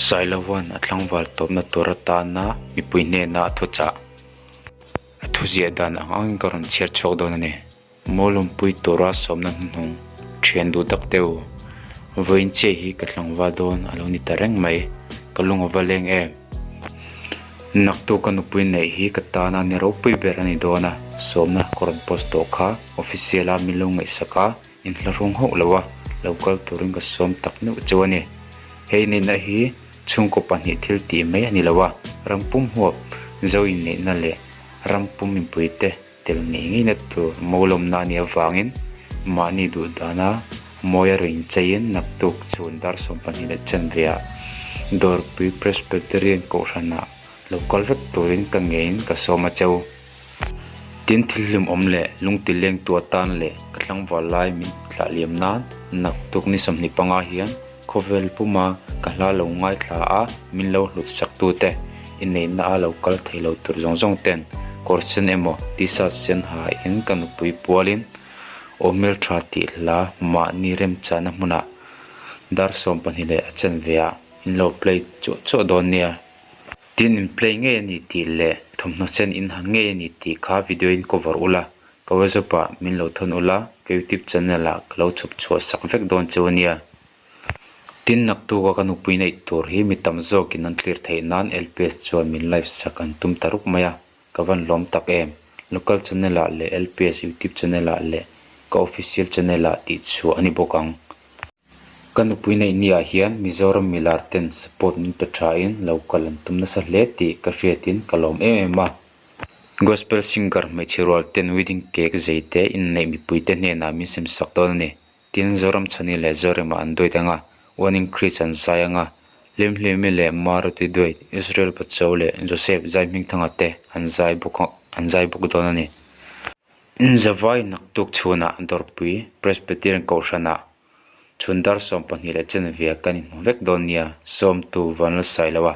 Sailova'n a tlangval tawpna tur atana mipui hnena a thuchah a thuziah dan ang angin ka rawn chhiar chhuak dawn a ni. Mawlawmpui tura sawmna hnuhnung thian duh tak te u. Vawiin chiah hi ka tlangval dawn a lo ni ta reng mai. Ka lung a va leng em? Naktuk ka nupui neih hi ka tana ni ropui ber a ni dawn a, sawmna ka rawn post tawh kha official a min lo ngaihsak a, inhlahrung hauh lo a, lo kal turin ka sawm tak meuh cheu a ni. He inneihna hi chhungkaw pahnih thil tih mai a ni lo a, ram pum huap zo inneihna leh ram pum mipuite tel ngei ngeina tur mawlawmna a nih avangin mahni duh dana mawia rawn incheiin naktuk chhun dar 12 leh chanve ah Dawrpui Presbyterian Kohhranah lo kal vek turin ka ngeiin ka sawm a cheu. Tin thil hlim awm leh lungti lengtu atan leh ka tlangval lai min tlah liam nan naktuk ni 25 hian khawvel puma ka hla lo ngaithla a min lo hlut sak tute inneihna a lo kal thei lo tur zawng zawng ten kawr sen emaw t-shirt sen ha in ka nupui pualin aw hmeltha tih hla mahni remchahna hmunah dar 12 leh a chanve ah in lo play chuah chuah dawn nia. Tin in play ngei a ni tih leh thawmhnaw sen in ha ngei a ni tih kha video in cover ula ka whatsapp ah min lo thawn ula ka youtube channel ah ka lo chhawp chhuah sak vek dawn cheu a nia. Tin naktuk a ka nupui neih tur hi mi tam zawkin an thlir theih nan LPS chuan min live sak an tum ta rup mai a, ka van lawm tak em. Local channel ah leh LPS youtube channel ah leh ka official channel ah tih chhuah a ni bawk ang. Ka nupui neih ni ah hian Mizoram milar ten support min pe tha in lo kal an tum nasa hle tih ka hriatin ka lawm em em a. Gospel singer hmeichhe rual ten wedding cake zei te inneih mipui te hnenah min sem sak dawn a ni. Tin Zoram Chhani leh Zorema an duait ang a, One in Christ an zai ang a, Hlimhlimi leh Maruti duait, Israel Pacho leh Joseph Zaihmingthanga te an zai bawk an zai bawk dawn a ni. Inzavai naktuk chhunah Dawrpui Presbyterian Kohhranah chhun dar 12 leh chanve kan inhmu vek dawn nia, sawmtu Vanlalsailoa.